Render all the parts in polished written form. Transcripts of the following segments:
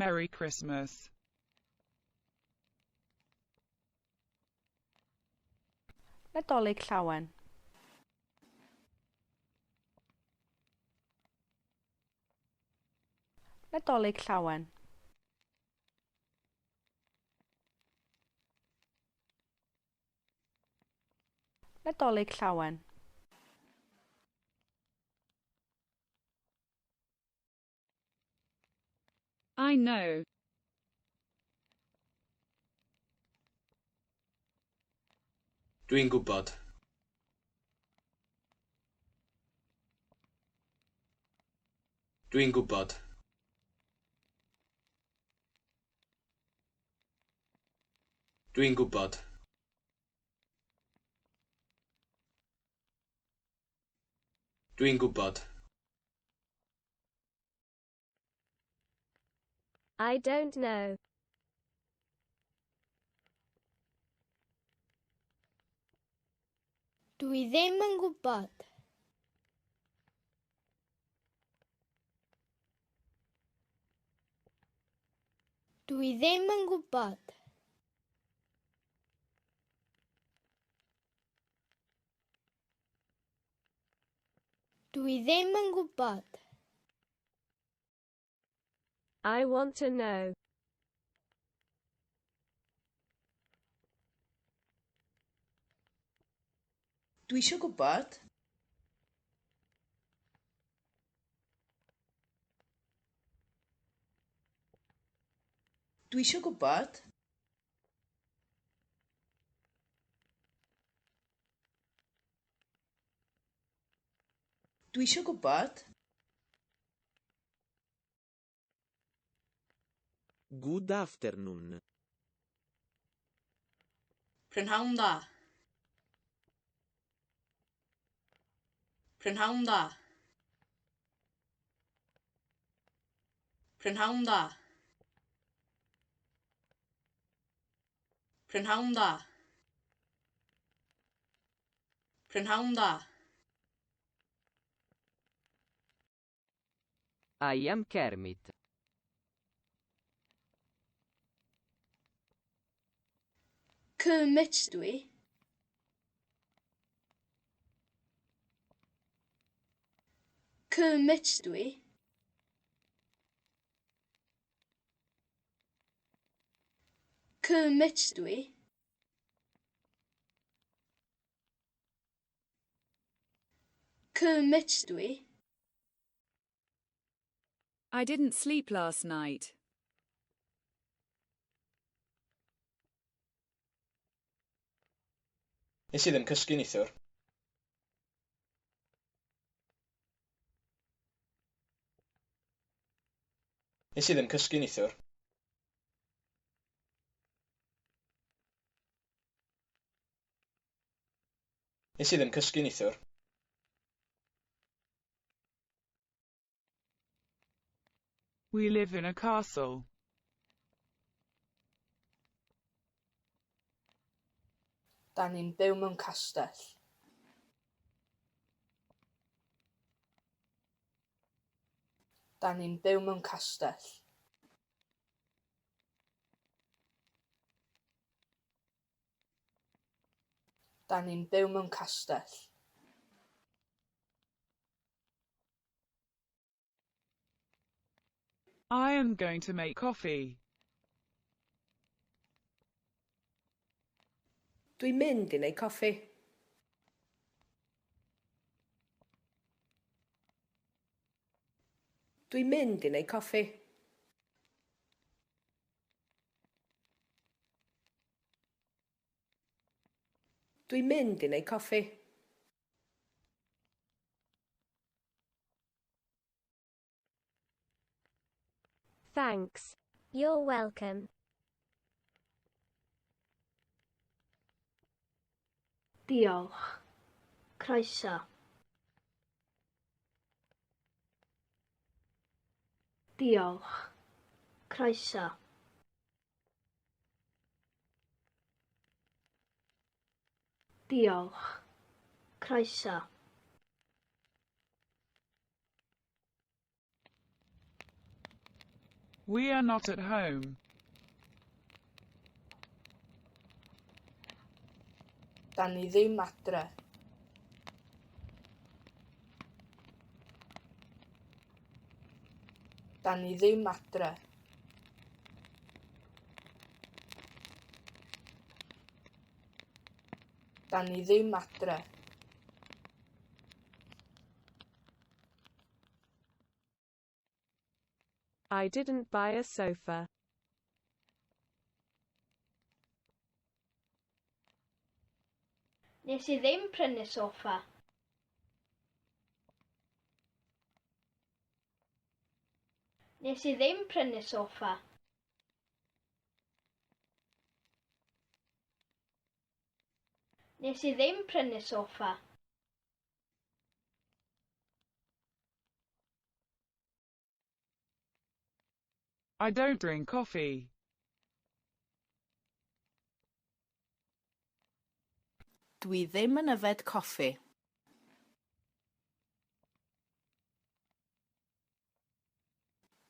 Merry Christmas. Nadolig Llawen. Nadolig Llawen. Nadolig Llawen. I know. Dwi'n gwybod. Dwi'n gwybod. Dwi'n gwybod. Dwi'n gwybod. I don't know. Dwi ddim yn gwybod. Dwi ddim yn gwybod. Dwi ddim yn gwybod. I want to know. Dwi eisiau gwybod. Dwi eisiau gwybod. Dwi eisiau gwybod. Good afternoon. Prynhawn da. Prynhawn da. Prynhawn da. Prynhawn da. Prynhawn da. I am Kermit. Kermit dwi. Kermit dwi. Kermit dwi. Kermit dwi. I didn't sleep last night. Nes i ddim cysgu neithiwr. Nes i ddim cysgu neithiwr. Nes i ddim cysgu neithiwr. We live in a castle. Da ni'n byw mewn castell. Da ni'n byw mewn castell. Da ni'n byw mewn castell. I am going to make coffee. Dwi'n mynd i wneud coffi. Dwi'n mynd i wneud coffi. Dwi'n mynd i wneud coffi. Thanks. You're welcome. Diolch. Croeso. Diolch. Croeso. Diolch. Croeso. We are not at home. Da ni ddim adre. Da ni ddim adre. Da ni ddim adre. I didn't buy a sofa. Nes i ddim prynu soffa. Nes i ddim prynu soffa. Nes i ddim prynu soffa. I don't drink coffee. Dwi ddim yn yfed coffi.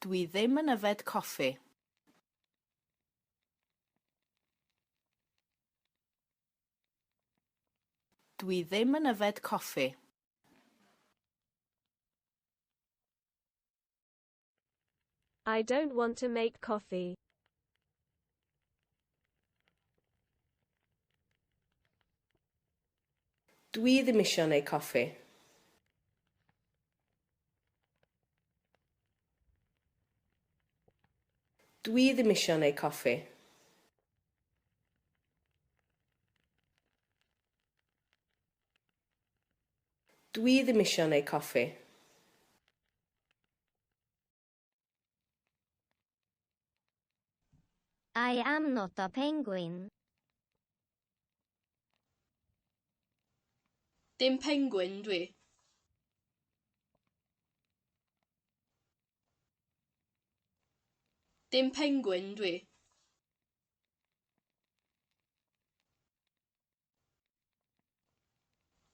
Dwi ddim yn yfed coffi. Dwi ddim yn yfed coffi. I don't want to make coffee. Dwi ddim isio neud coffi. Dwi ddim isio neud coffi. Dwi ddim isio neud coffi. I am not a penguin. Dim pengwin dwi. Dim pengwin dwi.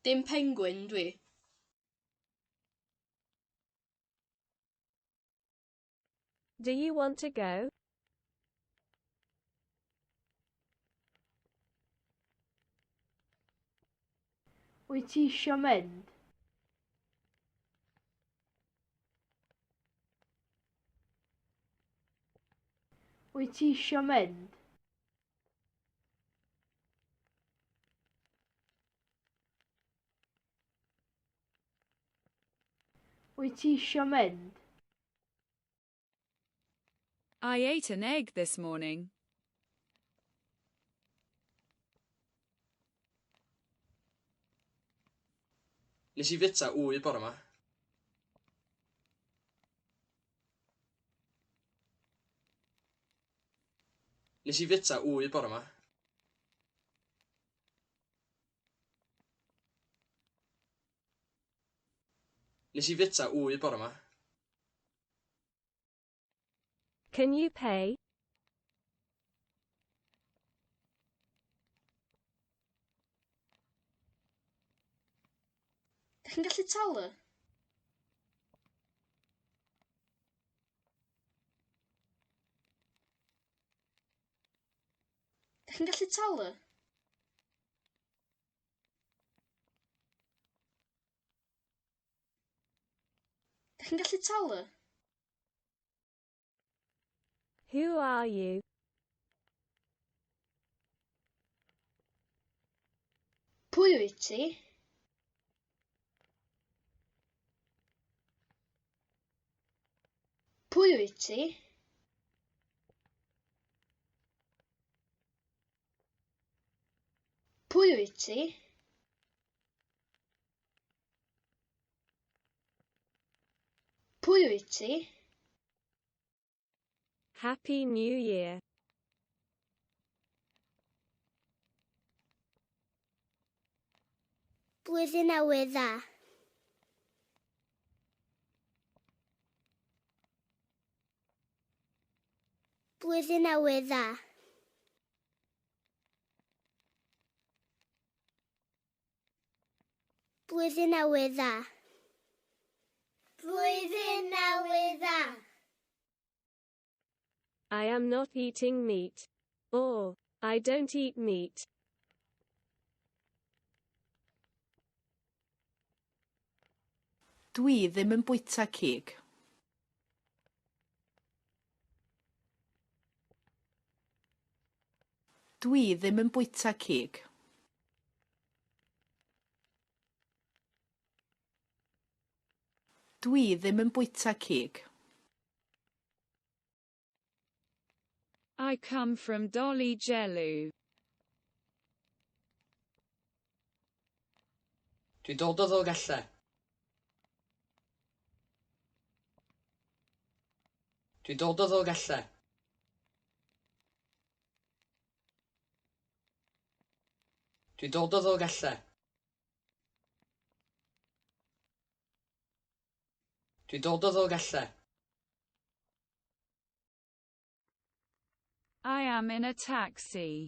Dim pengwin dwi. Do you want to go? Wyt ti isio mynd? Wyt ti isio mynd? Wyt ti isio mynd? I ate an egg this morning. Nes i fyta wy bore 'ma. Nes i fyta wy bore 'ma. Nes i fyta wy bore 'ma. Can you pay? Dych chi'n gallu talu? Dych chi'n gallu talu? Dych chi'n gallu talu? Who are you? Pwy wyt ti? Pwy wyt ti? Pwy wyt ti? Pwy wyt ti? Happy New Year. Blwyddyn Newydd Dda. Blwyddyn Newydd Dda. Blwyddyn Newydd Dda. Blwyddyn Newydd Dda. I am not eating meat. Or, I don't eat meat. Dwi ddim yn bwyta cig. Dwi ddim yn bwyta cig. Dwi ddim yn bwyta cig. I come from Dolgellau. Dwi'n dod o Ddolgellau. Dwi'n dod o Ddolgellau. Dwi'n dod o Ddolgellau. Dwi'n dod o Ddolgellau. I am in a taxi.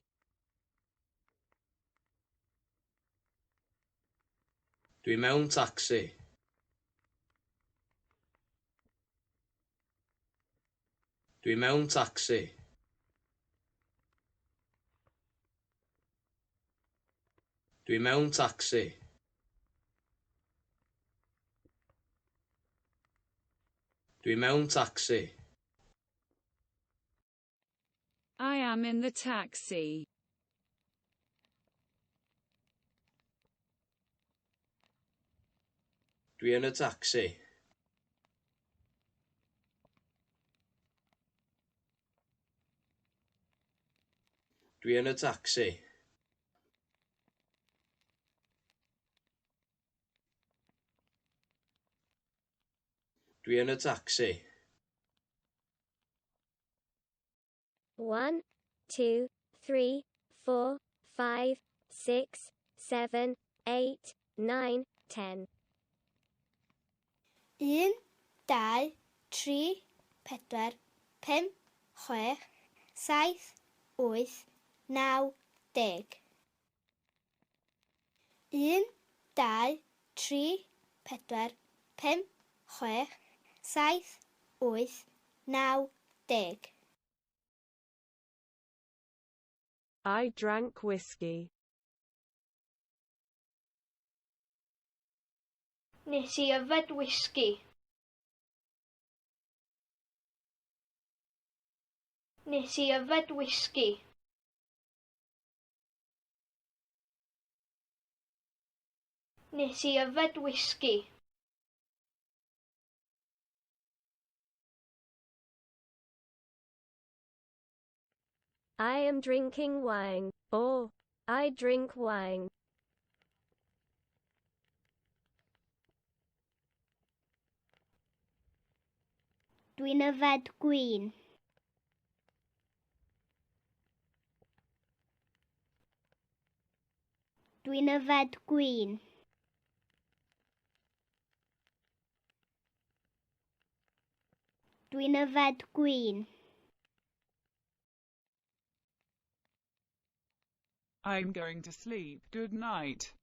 Dwi mewn tacsi. Dwi mewn tacsi. Dwi mewn tacsi. Dwi mewn tacsi. I am in the taxi. Dwi yn y tacsi. Dwi yn y tacsi. Dwi yn y tacsi. 1, 2, 3, 4, 5, 6, 7, 8, 9, 10. 1, 2, 3, 4, 5, 6, 7, 8, 9, 10. 1, 2, 3, 4, 5, 6, 7, 8, 9, 10. I drank whiskey. Nes i yfed whisky. Nes i yfed whisky. Nes i yfed whisky. I am drinking wine. Or, I drink wine. Dwi'n yfed gwin. Dwi'n yfed gwin. Dwi'n yfed gwin. I'm going to sleep. Good night.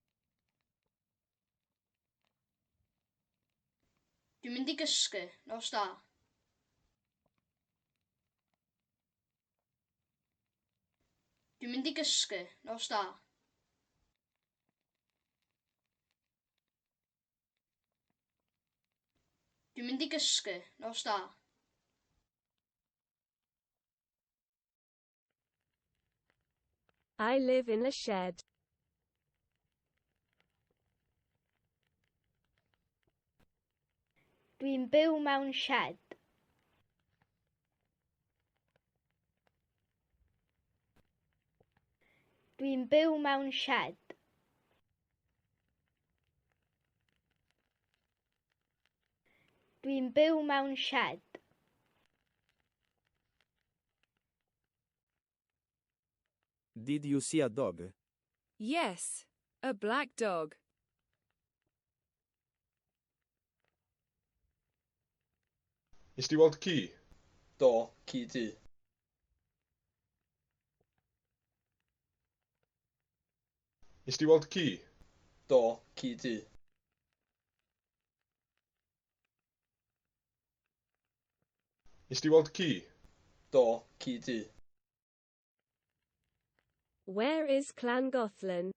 Dwi'n mynd i gysgu. Nos da. Dwi'n mynd i gysgu. Nos da. Dwi'n mynd i gysgu. Nos da. I live in a shed. Dwi'n byw mewn shed. Dwi'n byw mewn shed. Dwi'n byw mewn shed. Did you see a dog? Yes, a black dog. Nes di weld ci? Do, ci du. Nes di weld ci? Do, ci du. Nes di weld ci? Do, ci du. Where is Llangollen?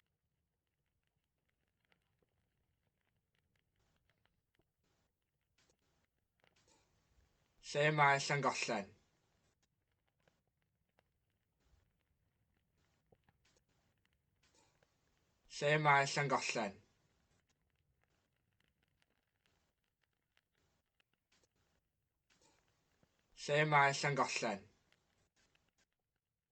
Lle mae Llangollen? Lle mae Llangollen? Lle mae Llangollen?